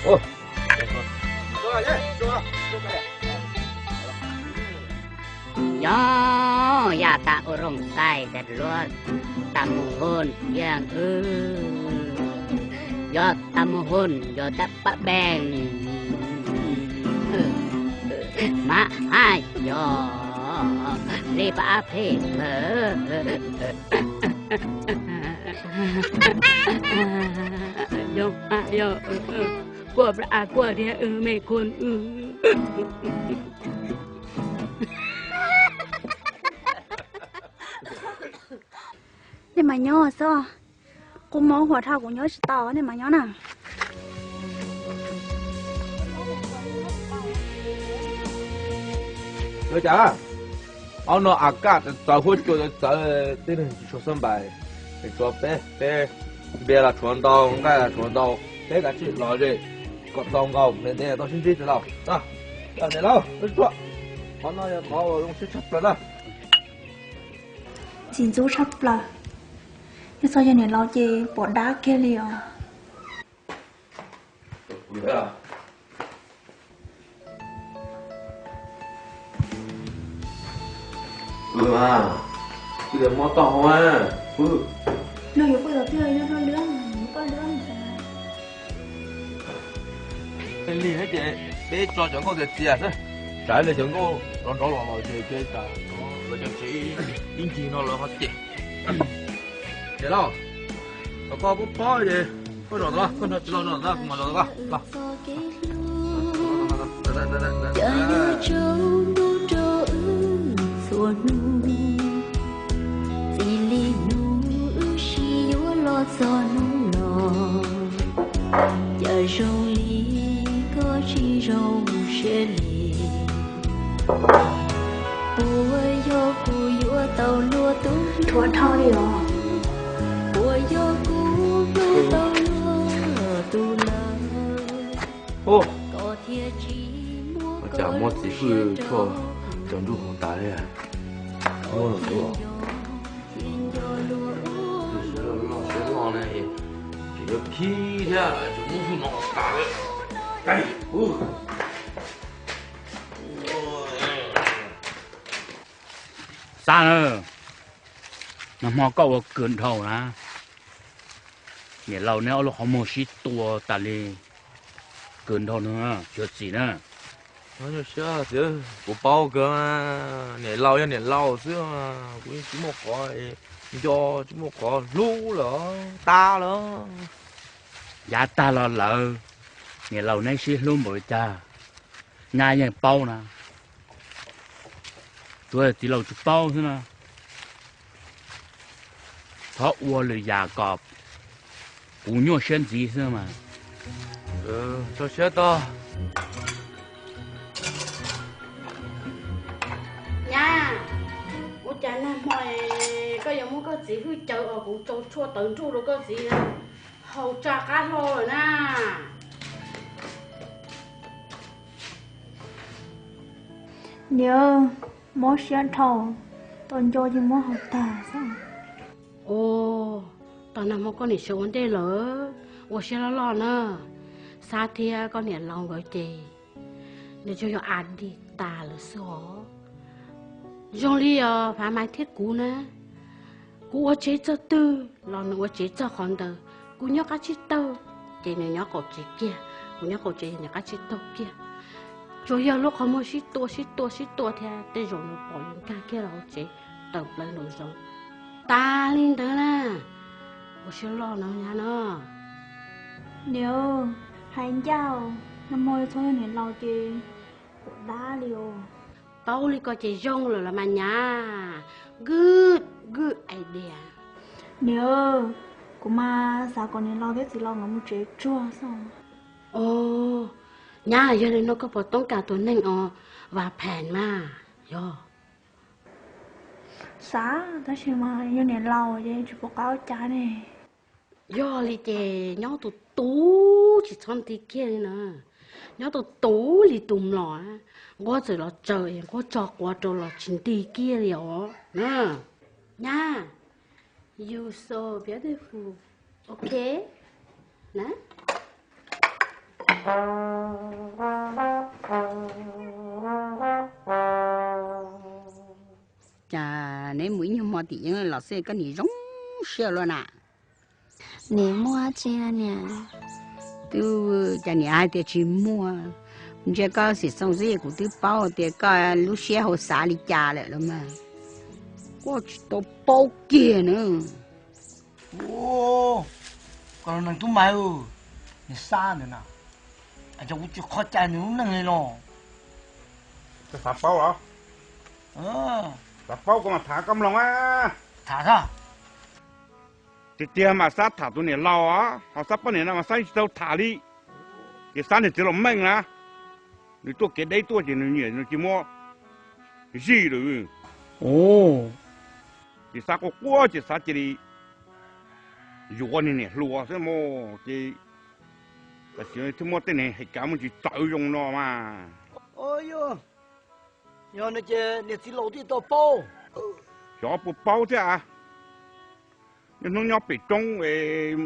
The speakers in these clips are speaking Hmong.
Yog yam tas ua rooj xais tas luag tas mus hon yam wb, yog tas mus hon yog tas pab beeg, mas haj yog li pab phem. Yog, yog, kuaj pla kuaj thiab me kuj. Nej mas nyob xwb, kuv mob huas dhau kuv nyob tsis tau, nej mas nyob na. Ua cas ob no a kaj txawv huab cua txawv, tib neeg tsis tshua xab npais, tsuav peb, peb npias los tshuav ntau, nqaij los tshuav ntau, peb kav tsij los ze kom tau nkaus me ntev tau sib ntsib txiv laus. Niam laus, qhov no yog qhov uas zoo siab tshaj plaws na. Txiv ntxub tshaj plaws, yog txog yog niam laus ces pom dab kiag li os. Ua, tij laug mob toj hau a. Pw. No yuav pw los twg, yog hauj lwm, poj lwm. Lig thiab ces peb tso cov nkauj txias txias xwb, tsam li cov nkauj nrov nrov los los ces ces tsam lawv cov tsev ib ncig no lawv ho cem. Niam laus, thaum koj paub paub ces koj zom tod, koj nrog txiv laus zom tod, kuv mam zom tod koj. Cas yuav tsaus ntuj rau wb txhua hnub, txij li hnub wb sib yuav los txog hnub no, cas zoo li koj tsis zoo siab li. Puas yog kuv yuav tau luag tus, rhuav dhau li os, puas yog kuv hlub tau luag tus lawm, koj thiaj tsis muab, cas muab txiv hwj tshuaj cov nruj hauv tas li. Siab loj siab loj ne, tseem yuav khib thiab, tseem muab hwj no tas li. Xav na, nag hmo koj ua kawg dhau na, niam laus neb ob lub qhov muag sib tua tas li, kawg dhau no, tsis ua txim na. Kuv paub kawg, niam laus yog niam laus xwb, kuv yeej tsis muaj qhov nco, tsis muaj qhov hlub lawm, tas lawm. Yav tag los lawm, niam laus neb sib hlub npaum li cas, nyab yeej paub na. Tsuav txiv laus tsis paub xwb na. Thov ua lwm yam kom kuv nyuaj siab ntxiv xwb mas. Tso siab tog. Nyab, ua cas nag hmo koj yuav muab koj txiv hwj caw os, kuv tsau tshuaj tawv nruj rau koj txiv, haus tsa qab hlo lawm na. Niam, mob siab dhau, tau nco ces muab haus tag xwb. Tos nag hmo koj niam sawv ua ntej lawm, ua siab loj loj na. Xab thiab koj niam laus nkawd ces nws tsuas yog a dig tas lawm xwb os. Zoo li os Fav Maiv thiab kuv na, kuv ua tsev txog twg los nws ua tsev txog qhov ntawd. Kuv nyob qab tsib taug ces nws nyob qaum tsev kiag, kuv nyob qaum tsev nws qab tsib taug kiag. Tsuas yog lub qhov muag sib tua sib tua sib tua thiab tej zaum nws pom yus nkag kiag los hauv tsev tawm plaws nraum zoov. Tas li ntawd na, ua siab loj no nyab no. Niam, hais ncaj, nag hmo yuav txhob yog niam laus ces pom dab li os. Paub li ko ces zoo lawm los mas nyab. Good, good idea. Niam, kuv mas xav kom niam laus thiab txiv laus nkawd mus tsev tsuag xwb. Os, nyab, yog li no koj puas toob kas tus neeg os, Vam Phem mas? Yog. Xav, tab sis mas yog niam laus ces tsis pom qab ua cas ne. Yog li ces nyob tus tub tsis txhob nti kiag li na. Nyob tus tub li tus mlom, nquab txawm los tsaws es nquab tso quav rau los tsis nti kiag li os. Nyab, you so beautiful. Ok na. Mus ib nyuag hmo tim yeeb los xwb koj niam zoo siab luaj na. Niam muaj tsi niam? Twb cas niam hais tias tsis muaj. Ntsia koj xim xoo xwb kuv twb paub tias koj lub siab hauv xav li cas lawm los mas. Koj tsis tau paub kiag na. Koj neeg tub mas, niag Xab ntawd na, es kuv tsis qhov cai nws lub neej li los. Koj xav paub los? Xav paub kuv mam tham koj mloog. Tham tiag. Tiag tiag mas Xab tham tus niam laus, ho Xab poj niam no mas Xab tsis tau tham li. Ces Xab niag txiv laus Meej na, nws tuaj kev deb tuaj ces nws nyiam nws cia li muab zij lawm. Ces Xab quaj quaj ces Xab cia li yuav niag niam hluas xwb mas ces tam sim no thiaj muab tej niag hais kav muaj tsis txawv zoo no mas. Yog no ces niag txiv laus twb tau paub. Xyov puas paub thiab. Niaj hnub nyob pem roob es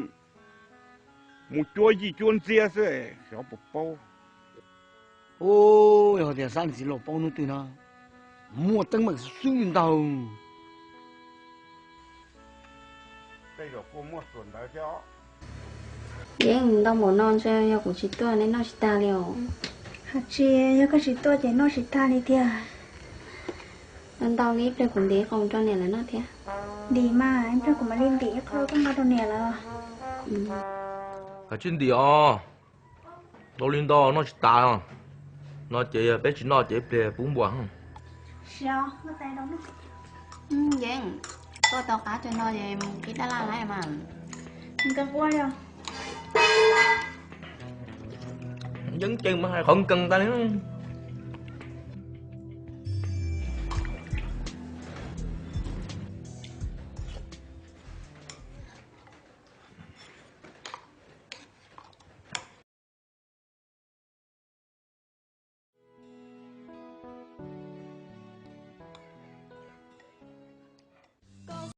mus cuab yij cuab ntxiab xwb, xyov puas paub. Yog tias Xab niag txiv laus paub hnub twg no, muaj teeb meem xwb ntag. Yeej ntau npaum no ntshe yog kuv tsis tuaj nej noj tsis tag li os. Hais tsis yog koj tsis tuaj ces noj tsis tag li tiag. Ntau li ib pliag kuv ntim qau rau niam lawv noj thiab. Ntim mas, ib pliag kuv mam li ntim ib qho koj nqa rau niam lawv. Hais tsis ntim os, ntau li ntau noj tsis tas. No ces yog peb tsis noj ces ib pliag pub npua. Yeej, tuaj tau qab cov no es mus kib dab laj lawm mas. Yeej ces mas hais qhov nkees tas li.